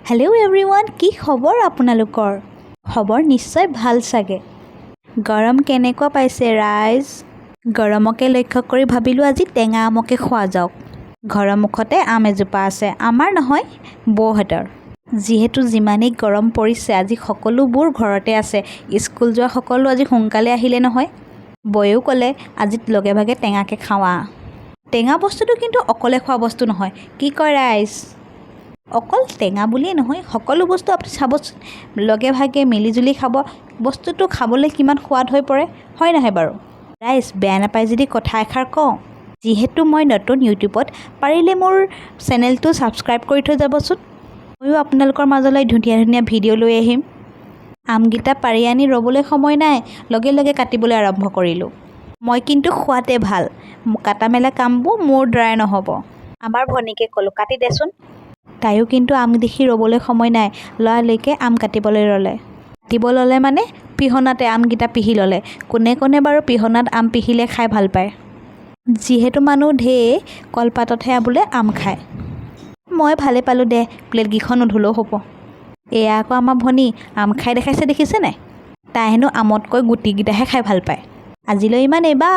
Hello' everyone, কি খবৰ আপোনালোকৰ? খবৰ নিশ্চয় ভাল চাগে। গৰম কেনেকুৱা পাইছে ৰাইজ? গৰমকে লক্ষ্য কৰি ভাবিলোঁ আজি টেঙা আমকে খোৱা যাওক। ঘৰৰ মুখতে আম এজোপা আছে, আমাৰ নহয়, বৌহঁতৰ। যিহেতু যিমানেই গৰম পৰিছে, আজি সকলোবোৰ ঘৰতে আছে। স্কুল যোৱা সকলো আজি সোনকালে আহিলে নহয়। বৌয়েও ক'লে, আজি লগে ভাগে টেঙাকে খাওঁ আহ। টেঙা বস্তুটো কিন্তু অকলে খোৱা বস্তু নহয়, কি কয় ৰাইজ? অকল টেঙা বুলিয়েই নহয়, সকলো বস্তু আপুনি চাবচোন, লগে ভাগে মিলিজুলি খাব, বস্তুটো খাবলৈ কিমান সোৱাদ হৈ পৰে, হয় নহয় বাৰু ৰাইজ? বেয়া নাপায় যদি কথা এষাৰ কওঁ, যিহেতু মই নতুন ইউটিউবত, পাৰিলে মোৰ চেনেলটো ছাবস্ক্ৰাইব কৰি থৈ যাবচোন। ময়ো আপোনালোকৰ মাজলৈ ধুনীয়া ধুনীয়া ভিডিঅ' লৈ আহিম। আমকেইটা পাৰি আনি ৰ'বলৈ সময় নাই, লগে লগে কাটিবলৈ আৰম্ভ কৰিলোঁ। মই কিন্তু খোৱাতে ভাল, কাটা মেলা কামবোৰ মোৰ দ্বাৰাই নহ'ব। আমাৰ ভনীকে ক'লোঁ, কাটি দেচোন। তাইও কিন্তু আম দেখি ৰ'বলৈ সময় নাই, লৰালৰিকৈ আম কাটিবলৈ ল'লে। কাটিব ল'লে মানে পিহনাতে আমকেইটা পিহি ল'লে। কোনে কোনে বাৰু পিহনাত আম পিহিলে খাই ভাল পায়? যিহেতু মানুহ ঢেৰ, কলপাততহে বোলে আম খায়। মই ভালে পালোঁ দে, প্লেটকেইখন নুধুলেও হ'ব। এয়া আকৌ আমাৰ ভনী আম খাই দেখাইছে, দেখিছে নাই? তাই হেনো আমতকৈ গুটিকেইটাহে খাই ভাল পায়। আজিলৈ ইমানেই, বাই।